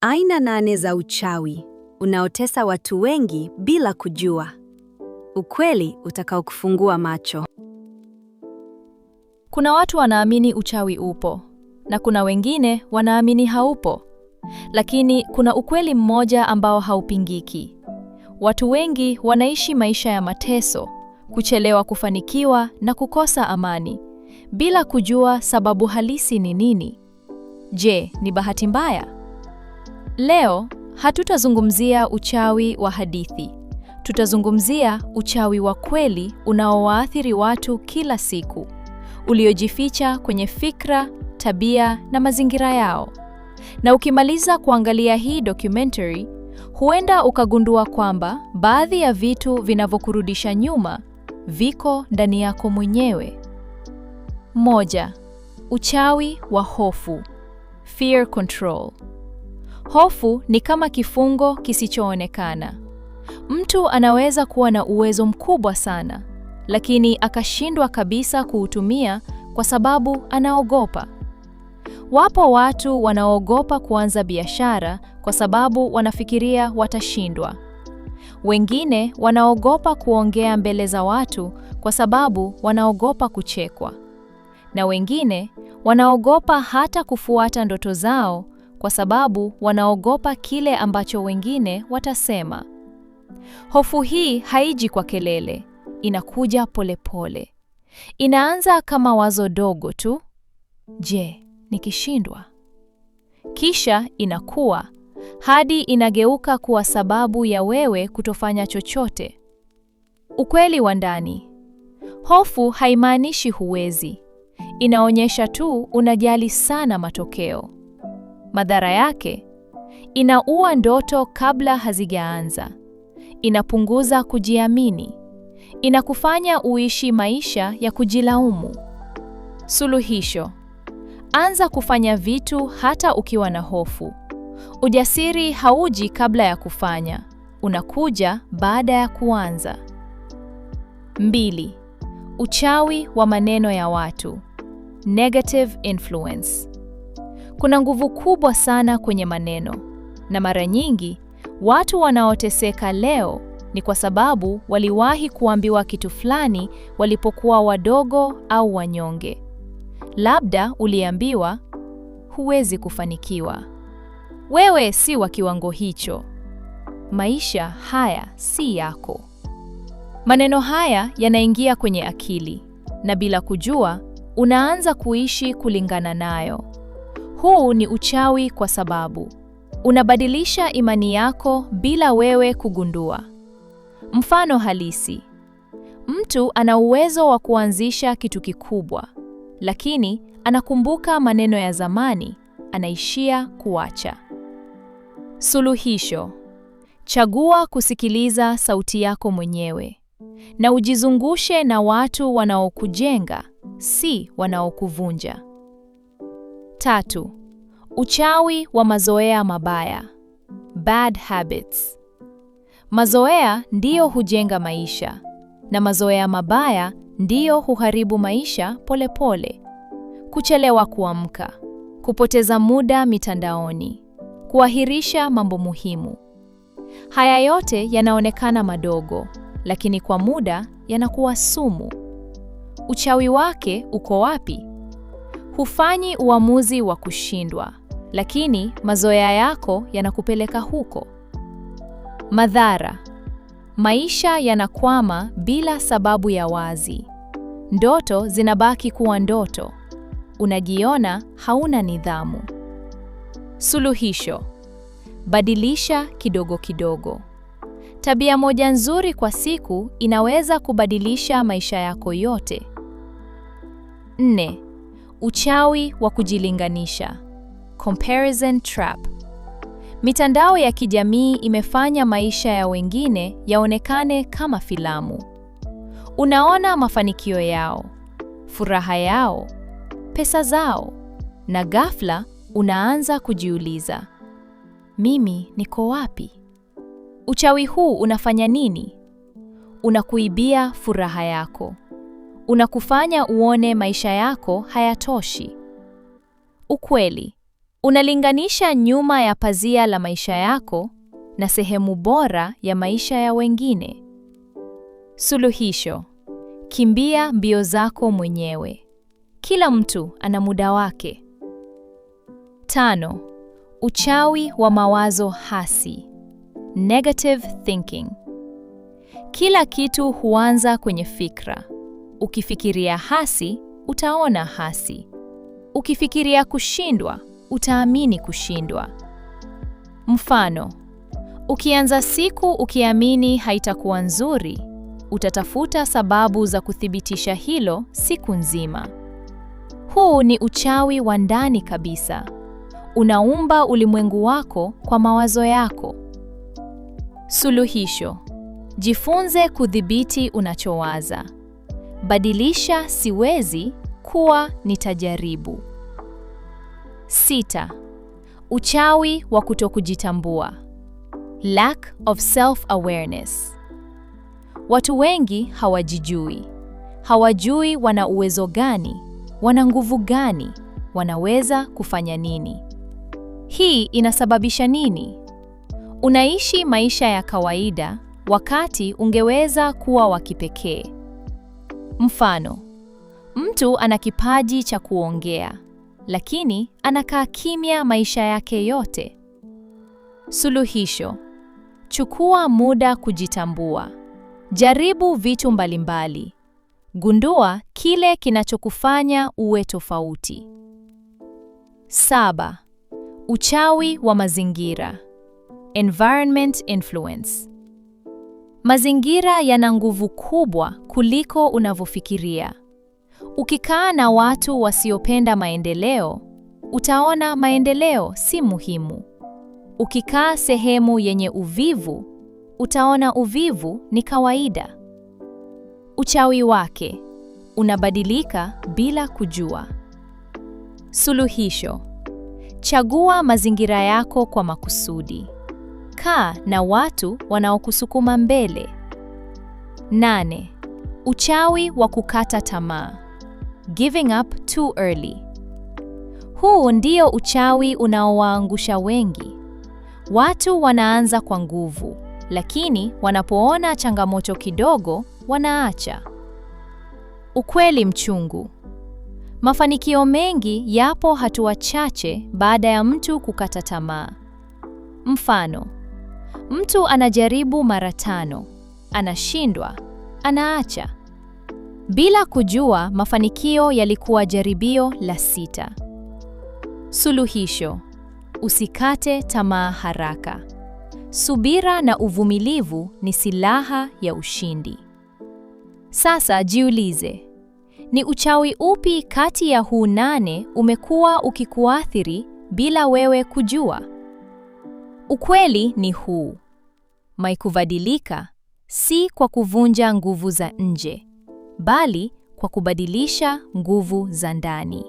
Aina nane za uchawi unaotesa watu wengi bila kujua. Ukweli utakaokufungua macho. Kuna watu wanaamini uchawi upo na kuna wengine wanaamini haupo. Lakini kuna ukweli mmoja ambao haupingiki. Watu wengi wanaishi maisha ya mateso, kuchelewa kufanikiwa na kukosa amani bila kujua sababu halisi ni nini. Je, ni bahati mbaya? Leo hatutazungumzia uchawi wa hadithi. Tutazungumzia uchawi wa kweli unaowaathiri watu kila siku, uliojificha kwenye fikra, tabia na mazingira yao. Na ukimaliza kuangalia hii documentary, huenda ukagundua kwamba baadhi ya vitu vinavyokurudisha nyuma viko ndani yako mwenyewe. 1. Uchawi wa hofu. Fear control. Hofu ni kama kifungo kisichoonekana. Mtu anaweza kuwa na uwezo mkubwa sana, lakini akashindwa kabisa kuutumia kwa sababu anaogopa. Wapo watu wanaogopa kuanza biashara kwa sababu wanafikiria watashindwa. Wengine wanaogopa kuongea mbele za watu kwa sababu wanaogopa kuchekwa. Na wengine wanaogopa hata kufuata ndoto zao kwa sababu wanaogopa kile ambacho wengine watasema. Hofu hii haiji kwa kelele, inakuja polepole pole. Inaanza kama wazo dogo tu. Je, nikishindwa? Kisha inakuwa hadi inageuka kuwa sababu ya wewe kutofanya chochote. Ukweli wa ndani. Hofu haimaanishi huwezi. Inaonyesha tu unajali sana matokeo. Madhara yake, inaua ndoto kabla hazijaanza. Inapunguza kujiamini. Inakufanya uishi maisha ya kujilaumu. Suluhisho: anza kufanya vitu hata ukiwa na hofu. Ujasiri hauji kabla ya kufanya, unakuja baada ya kuanza. 2. Uchawi wa maneno ya watu. Negative influence. Kuna nguvu kubwa sana kwenye maneno, na mara nyingi watu wanaoteseka leo ni kwa sababu waliwahi kuambiwa kitu fulani walipokuwa wadogo au wanyonge. Labda uliambiwa huwezi kufanikiwa, wewe si wa kiwango hicho, maisha haya si yako. Maneno haya yanaingia kwenye akili na bila kujua unaanza kuishi kulingana nayo. Huu ni uchawi kwa sababu unabadilisha imani yako bila wewe kugundua. Mfano halisi: mtu ana uwezo wa kuanzisha kitu kikubwa, lakini anakumbuka maneno ya zamani, anaishia kuacha. Suluhisho: chagua kusikiliza sauti yako mwenyewe na ujizungushe na watu wanaokujenga, si wanaokuvunja. 3. Uchawi wa mazoea mabaya. Bad habits. Mazoea ndiyo hujenga maisha na mazoea mabaya ndiyo huharibu maisha polepole pole. Kuchelewa kuamka, kupoteza muda mitandaoni, kuahirisha mambo muhimu. Haya yote yanaonekana madogo, lakini kwa muda yanakuwa sumu. Uchawi wake uko wapi? Hufanyi uamuzi wa kushindwa, lakini mazoea yako yanakupeleka huko. Madhara: maisha yanakwama bila sababu ya wazi. Ndoto zinabaki kuwa ndoto. Unajiona hauna nidhamu. Suluhisho: badilisha kidogo kidogo. Tabia moja nzuri kwa siku inaweza kubadilisha maisha yako yote. 4. Uchawi wa kujilinganisha. Comparison trap. Mitandao ya kijamii imefanya maisha ya wengine yaonekane kama filamu. Unaona mafanikio yao, furaha yao, pesa zao, na ghafla unaanza kujiuliza, mimi niko wapi? Uchawi huu unafanya nini? Unakuibia furaha yako. Unakufanya uone maisha yako hayatoshi. Ukweli: Unalinganisha nyuma ya pazia la maisha yako na sehemu bora ya maisha ya wengine. Suluhisho: kimbia mbio zako mwenyewe. Kila mtu ana muda wake. 5, uchawi wa mawazo hasi. Negative thinking. Kila kitu huanza kwenye fikra. Ukifikiria hasi, utaona hasi. Ukifikiria kushindwa, utaamini kushindwa. Mfano, ukianza siku ukiamini haitakuwa nzuri, utatafuta sababu za kuthibitisha hilo siku nzima. Huu ni uchawi wa ndani kabisa. Unaumba ulimwengu wako kwa mawazo yako. Suluhisho: jifunze kudhibiti unachowaza. Badilisha "siwezi" kuwa "nitajaribu". 6, uchawi wa kutokujitambua. Lack of self-awareness. Watu wengi hawajijui. Hawajui wana uwezo gani, wana nguvu gani, wanaweza kufanya nini. Hii inasababisha nini? Unaishi maisha ya kawaida wakati ungeweza kuwa wa kipekee. Mfano, mtu ana kipaji cha kuongea, lakini anakaa kimya maisha yake yote. Suluhisho: chukua muda kujitambua. Jaribu vitu mbalimbali. Gundua kile kinachokufanya uwe tofauti. 7, uchawi wa mazingira. Environment influence. Mazingira yana nguvu kubwa kuliko unavyofikiria. Ukikaa na watu wasiopenda maendeleo, utaona maendeleo si muhimu. Ukikaa sehemu yenye uvivu, utaona uvivu ni kawaida. Uchawi wake unabadilika bila kujua. Suluhisho: chagua mazingira yako kwa makusudi. Kaa na watu wanaokusukuma mbele. 8, uchawi wa kukata tamaa. Giving up too early. Huu ndio uchawi unaowaangusha wengi. Watu wanaanza kwa nguvu, lakini wanapoona changamoto kidogo, wanaacha. Ukweli mchungu. Mafanikio mengi yapo hatua chache baada ya mtu kukata tamaa. Mfano, mtu anajaribu mara 5, anashindwa, anaacha. Bila kujua mafanikio yalikuwa jaribio la 6. Suluhisho: usikate tamaa haraka. Subira na uvumilivu ni silaha ya ushindi. Sasa jiulize, ni uchawi upi kati ya huu 8 umekuwa ukikuathiri bila wewe kujua? Ukweli ni huu. Kubadilika si kwa kuvunja nguvu za nje, bali kwa kubadilisha nguvu za ndani.